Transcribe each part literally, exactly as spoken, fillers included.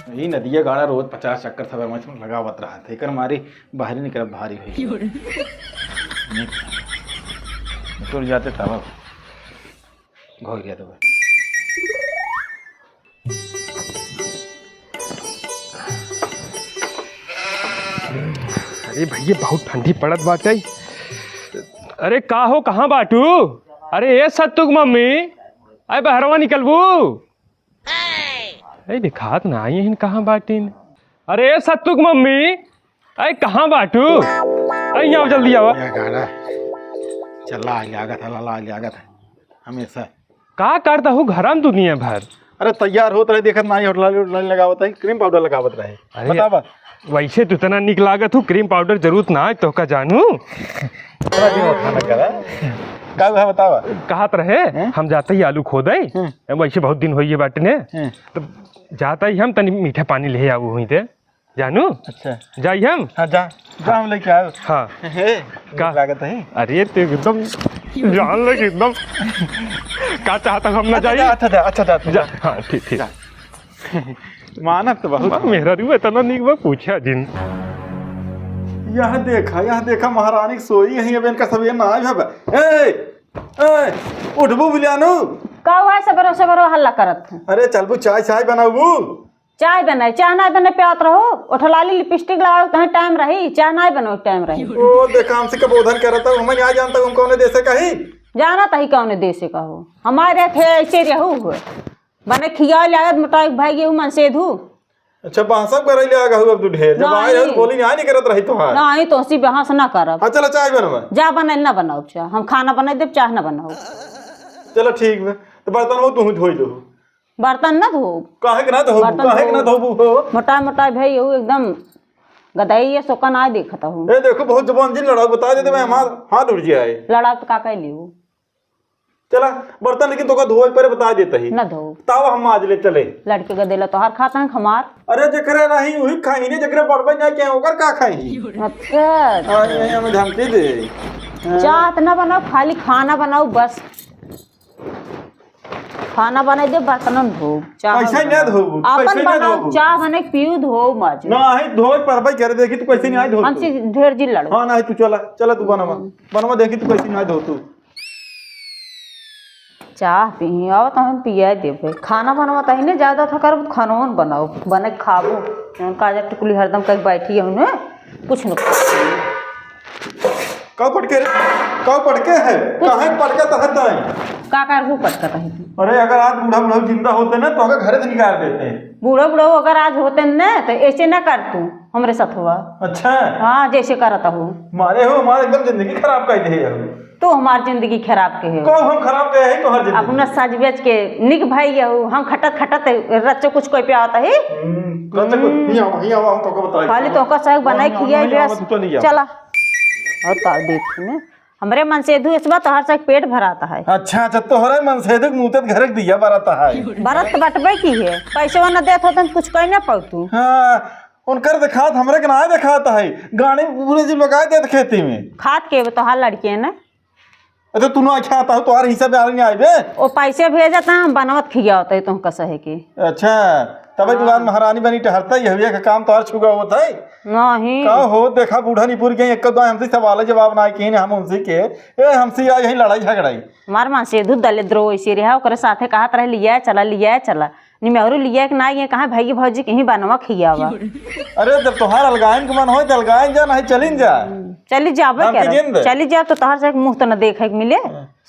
ई नदिया गाड़ा रोज पचास चक्कर सब में लगावत रहत है, एकर मारी बाहरी निकलब भारी होई। निकल जाते तब घोर गया तो। अरे भैया, बहुत ठंडी पड़त बाटे। अरे का हो, कहाँ बाटू? अरे ए सत्तू के मम्मी, अरे बहरवा निकलबू? अरे दिखात ना आई हिन, कहाँ बाटिन? अरे ए सत्तू के मम्मी, अरे कहाँ बाटू? अरे यहाँ जल्दी आवा। या गाड़ा चला लागत है, लला लागत है हमेशा। का करता हूँ घरम दुनिया भर? अरे तैयार होत रहे, देखत नाही होटलाली उटलाली लगावत है, क्रीम पाउडर लगावत रहे। अरे बतावा। वैसे तो इतना निक लागत हूँ, क्रीम पाउडर जरूरत ना है तो का जानू। बड़ा दिन उठा ना करा। का हुआ बतावा? कहत रहे, हैं? हम जाते ही आलू खोदे, हैं? वैसे बहुत दिन होइए बाटे ने, हैं? तो जाता ही हम तनी मीठा पानी ले आऊ हुई थे। जानू? अच्छा। जाई हम? हाँ, जा। जा, हम लेके आओ। हाँ। हे, का? लागत है। अरे, तू एकदम जान लगे, एकदम। का चाहता हम ना अच्छा, जाई? जा, अच्छा, जा, अच्छा, जा, तू जा। जा। हाँ, ठीक, ठीक। जा। मानत तो बहुत बा, है। मेहरारू इतना नीक बा, पूछा जिन। यह देखा, यह देखा, महारानी के सोई है, अब इनका सब ये ना आए है बा। ए, ए, उठबू बुलियानू? का हुआ, सबरो, सबरो हल्ला करत है? अरे, चलबू, चाय, चाय बनाबू? चाय बनाई, चाय नाई बने प्यात रहो, ओठलाली लिपस्टिक लगाओ, तहीं टाइम रही, चाय नाई बनो टाइम रही। ओ, देखा, हमसे कबोधन करत हो, हमें ना जानता, हम कौने देशे का ही? जानत ही कौने देशे का हो, हमारे थे ऐसे रहू हो, बने खिया लागत मोटाई भाई गेहूं मन सेधू। अच्छा, बांसब करे ले आ गहू अब तू ढेर, जब आए रहे तो बोली नहीं करत रही तोहार। नहीं, तो हंसी बहस ना करब। हाँ, चलो चाय बनवा। जा बनाई ना बनाओ चाय, हम खाना बनाई देब, चाय ना बनाओ। चलो ठीक बा, तो बर्तन हो तू धोई लो। बर्तन ना धोब। काहे के ना धोबू? बर्तन काहे के ना धोबू। धोबू हो? मोटा मोटा भाई, यहू एकदम गदई ये सोका ना देखत हूँ। ए, देखो, बहुत जबान जिन लड़ाओ, बता देते, मैं हमार हाथ उड़ जाए। लड़ाओ तो का कह लियो? चला, बर्तन लेकिन तोका धोए परे बता देते ही। ना धो। ताव हम आज ले चले। लड़के का देला तोहार खाता है हमार। अरे, जेकरे नहीं, वही खाई ने, जेकरे बड़बे नहीं के, ओकर का खाई? अच्छा, अच्छा। हाँ, ये हमें धमकी दे। हाँ। चाह ना बनाओ, खाली खाना बनाओ बस। खाना बनाई दे, बर्तन धो, चाह कैसे बनाओ। ना धोबू? आपन कैसे ना बनाओ, धोबू? चाह बने पीऊ, धो, माजू। ना, आई धोए परबई करे, देखी तू कैसे नहीं आई धो तू। हमसे ढेर जी लड़ो। हाँ, नहीं, तू चला, चला तू बनवा। बनवा, देखी तू कैसे नहीं आई धो तू। चाह पी, अब तो हम पिया देबे। खाना बनवा तही ने ज्यादा था करब, खानवन बनाओ, बने खाबो। उनका आज टुकली हरदम कहीं बैठी है उन्हें, कुछ न कुछ। का पटके रे? का पटके है? कुछ काहे पटके तहत है? का कर हूँ पटकत है तू? अरे, अगर आज बूढ़ा बूढ़ा जिंदा होते ना, तो अगर घरे से निकाल देते हैं। बूढ़ा बूढ़ा अगर आज होते ना, तो ऐसे ना कर तू हमरे साथ हुआ। अच्छा। हाँ, जैसे करत हो। मारे हो, हमारे एकदम जिंदगी खराब कर दे हो। तू हमार जिंदगी खराब के हो। कब हम खराब के है तोहर जिंदगी? अपना सज बेच के निक भाई हो, हम खटत खटत रच्चो कुछ कोई पे आवत है। हम्म, रच्चो कुछ, हम्म। हियाँ आवा, हियाँ आवा, हम तोके बताई। खाली तोहका सहयोग बनाई खियाई बस। चला। और का देखी ने? हमरे मनसेधू इसबा तोहर से पेट भराता है। अच्छा, अच्छा, तोहरे मनसेधू के मुँह ते घरे के दिया बरता है। बरत बटबे की है, पैसवा न देत होतन कुछ कह न पाऊ तू। हाँ, उनकर देखात हमरे के ना देखात है, गाड़ी पूरे जी लगा देत खेती में। खात के तोहार लड़के न? अच्छा, तू ना खाता हो, तोहार हिस्सा में आने नहीं आइबे। ओ पैसे भेजत है, हम बनवत खियावत है तुमका सहे के। अच्छा, तबे तू आज हाँ। महारानी बनी टहरता ही हवे का काम तोहार छुगा होत है। नहीं। का हो, देखा बूढ़ा निपुर गए, एक दो हमसे सवाल जवाब ना किए हम उनसे के, ए, हमसे या यही लड़ाई झगड़ाई। हमार मनसेधू दलिद्रो ऐसे रहा, ओकरे साथे कहत रहे, "लिया चला, लिया चला।" निमेहरू लिया कि ना, ये कहाँ भाई भौजी कहीं बनवा खियावा। अरे, जब तोहार अलगाइन के मन होय, तो अलगाइन जा, नहीं चलिन जा। चली जाबे धमकी के जिन दे। चली जा, तो तोहार से एक मुंह तो न देखे के मिले।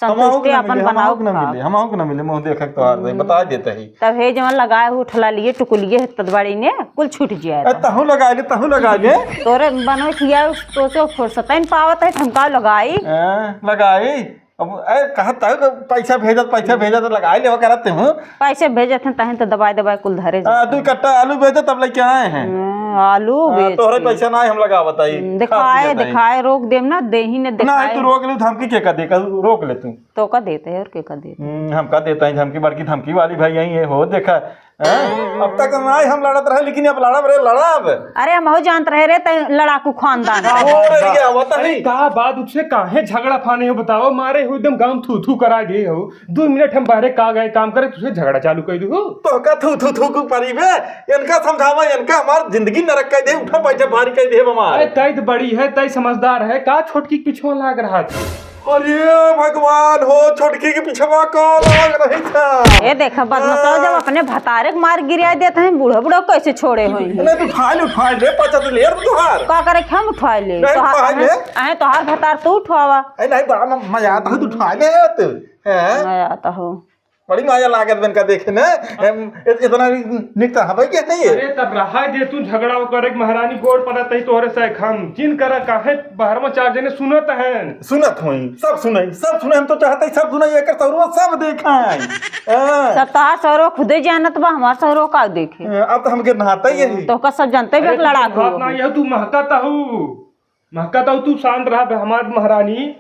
संतुष्टि अपन बनाओ खा। हमहू के ना मिले, मुंह देखे के तोहार से, बता देते ही। तब हे जवन लगाए हो, उठला लिए, टुकुलिए, हे तदबाड़ी ने, कुल छूट जाए ए, तो। तहू लगा ले, तहू लगा ले। तोरे बनवे खिया, तो से फुर्सत ही न पावत है, हम का लगाई? ए, लगाई। अब, ए, कहत है कि पैसा भेजत, पैसा भेजत, तो लगाई लेवा करत हूँ। पैसे भेजत हैं, तहन तो दबाए दबाए कुल धरे आ, जाते दू हैं। कट्टा आलू भेजत, तब लेके आए हैं। हम्म। आलू हाँ, बेच तोहरे के। पैसा ना हम लगावत आई, हम्म, खा दिखाए, पियत आई। दिखाए, रोक देम ना, देही ने ना, दिखाए। तू रोक ले, धमकी के का दे, का रोक ले तू। तो का देते है और के का देते? हम्म, हम का देता है धमकी, बड़की धमकी वाली भाई यही है हो, देखा। हैं? अब तक ना हम लड़त रहे, लेकिन अब लड़ब रे, लड़ब। अरे, हम हो जानत रहे रे, तै लड़ाकू खानदान का। हो रे, क्या हुआ था अरे, नहीं? का बात उससे काहे झगड़ा फाने हो, बताओ, मारे हो एकदम गाँव थू थू करा गए हो। दो मिनट हम बाहरे का गए काम करे, तुझे झगड़ा चालू कर दू हो। तो का थू थू थू को परी बे? इनका समझावा, इनका हमार जिंदगी नरक कर दे, उठा बैठा भारी कर दे हमार। अरे, तै तो बड़ी है, तै समझदार है, का छोटकी के पीछे लाग रहा था? अरे भगवान हो, छोटकी के पिछवा का लाग रही था। ए देखा, बदमाश, हाँ। जब अपने भतारे के मार गिरा देते हैं, बूढ़ा बूढ़ा कैसे छोड़े होई? नहीं, तू उठा ले, उठा ले, पचा तो ले यार तुहार। का करे, हम उठा ले? नहीं, तोहार, उठा ले। अहे, अहे, तोहार भतार तू उठवावा। ए, नहीं, बड़ा म-, मजा आता हो, तू उठा ले यार तू। हैं? मजा आता हो। बड़ी मजा लागत बा इनका देखे ना। हम इत-, इतना निक तो हवे के नहीं है। अरे तब रहा दे तू झगड़ा करे के महारानी गोड़ पड़त ही तोहरे से हम जिन करा काहे बाहर में चार जने सुनत हैं। सुनत होई, सब सुनाई, सब सुनाई, हम तो चाहते ही सब सुनाई, एकर सौरवा सब देखाई। हाँ। सब तोहार सौरवा खुदे जानत बा, हमार सौरवा का देखे? हाँ, अब तो हमके नहाता ही है। तो का सब जानते भी अरे हम तू लड़ाकू बात ना हो। यह तू महकत हऊ। महका तो तू शांत रहा बे हमार महारानी,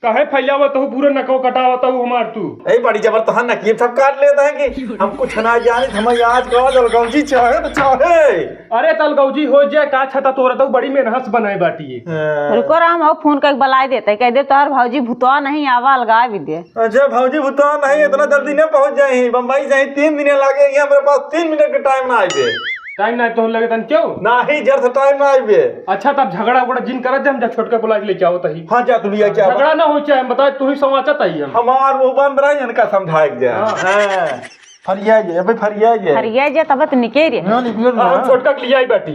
काहे फैलावत हो, पूरा नकवा कटावत हो हमार तू। ए, बड़ी जबर तोहार नकिए सब काट लेत है कि हम कुछ ना जानित, हम आज का दलगौजी चाहे तो चाहे। अरे दलगौजी हो जाए का छता तोरा तो बड़ी मेहनत से बनाए बाटी है। हाँ। रुको राम, हम फोन करके बुलाए देते, कह दे तोहर भौजी भुतवा नहीं आवा, अलगा भी दे। अच्छा भौजी भुतवा नहीं, इतना जल्दी नहीं पहुंच जाए, बम्बई जाए तीन दिन लागे, यहाँ मेरे पास तीन मिनट का टाइम ना आए। टाइम ना तो लगे तन क्यों? नाही, जर से टाइम ना आइबे। अच्छा, तब झगड़ा उगड़ा जिन करत जा, हम जा छोटका बुला के लेके आवत ही। हाँ, जा तू लिया के आवा। झगड़ा ना हो चाहे, हम बताए, तू ही समाचत आई हम। हमार मुंह बंद रही, इनका समझाए के जा। हाँ। हाँ। फरिया जे, अबे फरिया जे। फरिया जे, तब तो निके रे। ना, निकल ना। हम छोटका के लिया आई बाटी।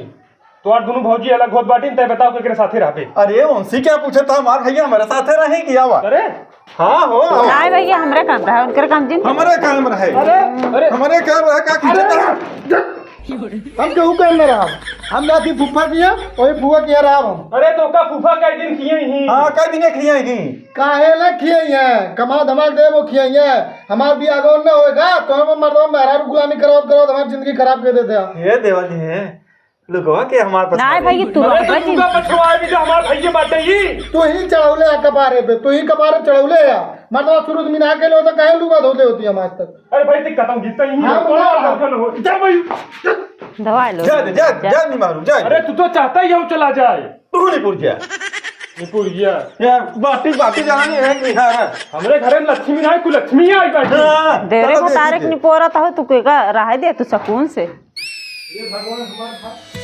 तोहार दुनू भौजी अलग होत बाटी, तय बताओ केकरे साथे रहबे। अरे, उनसे क्या पूछे, तो हमार भैया हमारे साथे रहे कि आवा। अरे, हाँ हो। नाहीं भैया, हमरे काम रहे, उनकरे काम जिन। हमरे काम रहे। अरे, अरे। हमरे काम रहे, का खींचत अरे। रहा? हम केहू काम न रहा। हम जाती फूफा किया, वही फूफा किया रहा हम। अरे, तो का फूफा कई दिन किए ही? हाँ, कई दिन किए ही? काहे ना किए ही? कमा धमा के देबो किए ही। हमार बियाह गौन न होएगा, तो हम मर्दवा मेहरारू गुलामी करावत करावत हमार जिंदगी खराब कर देते हैं। ये देवा जी हैं। लुगवा के हमार पछवाड़े। नाहीं भाई, तू अरे तो रहबे तू का पछवाड़े भी तो हमार भैया बाटे ही। तू ही चढ़ौले आ कपारे पे, तू ही कपारे चढ़ौले आ। मर्दवा शुरू से मिना के लो तो काहे लुगा धोले होती हम आज तक? अरे भाई, ते खत्म जीता ही हाँ, है। बोलो। कौन हो? जा भाई। दवाई लो। जा दे, जा, जा। जा नहीं मारू, जा। अरे तू तो चाहता ही है वो चला जाए। तू नहीं पुर जा। नहीं पुर गया। यार, बाटी, बाटी जाना नहीं है कि हाँ। हमरे घरे में लक्ष्मी ना है, कुलक्ष्मी आई बैठी। हाँ, देरे चलो को देखी तारीख दे। निपोरत हो, तू के का रहे दे, तू सुकून से। ये भगवान हमारे साथ